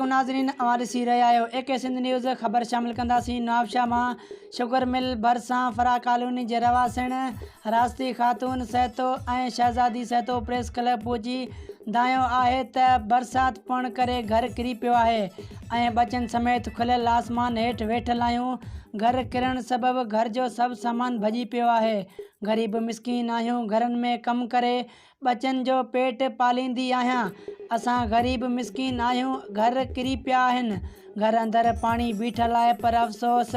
عليڪم ناظرين اوهان ڏسي رهيا آهيو اي ڪي سنڌ نيوز خبر شامل ڪنداسين نوابشاهه مان شگر مل ڀرسان فرا ڪالوني جي رهواسڻ راستي خاتون سهتو ۽ شهزادي سهتو پريس ڪلب پهچي دانهيو آهي ته برسات پوڻ ڪري گهر ڪري پيو آهي ۽ ٻچن سميت کليل آسمان هيٺ ويٺل آهيون گهر ڪرڻ سبب گهر جو سڀ سامان ڀڄي پيو آهي غريب مسڪين آهيون گهرن ۾ ڪم ڪري ٻچن جو پيٽ پاليندي آهيان. اسان غريب مسڪين آهيون، گهر ڪري پيا آهن، گهر اندر پاڻي بيٺل آهي پر افسوس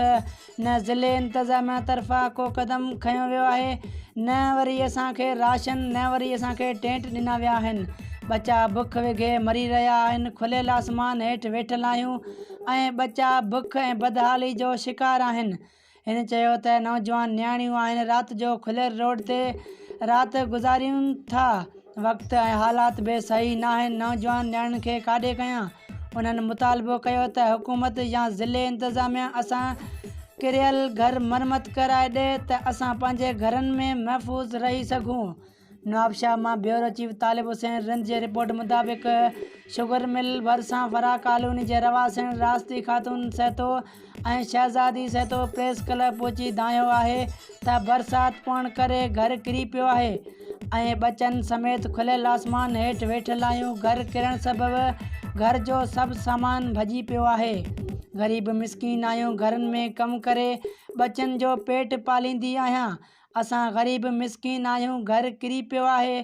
نه ضلعي انتظاميا طرفان ڪو قدم کنيو ويو آهي نه وري اسان کي راشن نه وري اسان کي ٽينٽ ڏنا ويا آهن. ٻچا بک وگهي مري رهيا آهن، کليل آسمان هيٺ ويٺل آهيون ۽ ٻچا بک ۽ بدحالي جو شڪار آهن. هن چيو ته نوجوان نياڻيون آهن رات جو کليل روڊ تي رات گذارين ٿا وقت ۽ حالات به صحيح ناهن نوجوان نياڻين کي ڪاڏي ڪيان انهن مطالبو ڪيو ته حڪومت يا ضلعي انتظاميا اسان ڪريل گهر مرمت ڪرائي ڏي ته اسان پنهنجي گهرن ۾ محفوظ رهي سگهون. نوابشاهه مان بيورو چيف طالب حسين رند جي رپورٽ مطابق شگر مل ڀرسان فرح ڪالوني جي رهواسين راستي خاتون سهتو ۽ شهزادي سهتو پريس ڪلب پهچي دانهيو آهي ته برسات پوڻ ڪري گهر ڪري پيو آهي ۽ ٻچن سميت کليل آسمان هيٺ ويٺل آهيون گهر ڪرڻ سبب گهر جو سڀ سامان ڀڄي پيو آهي غريب مسڪين آهيون گهرن ۾ ڪم ڪري ٻچن جو پيٽ پاليندي آهيان اسان غريب مسڪين آهيون گهر ڪري پيو آهي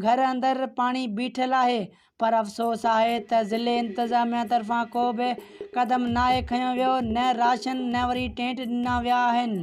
گهر اندر پاڻي بيٺل آهي پر افسوس آهي ته ضلعي انتظاميا طرفان ڪو به قدم ناهي کنيو ويو نه راشن نه وري ٽينٽ ڏنا ويا آهن.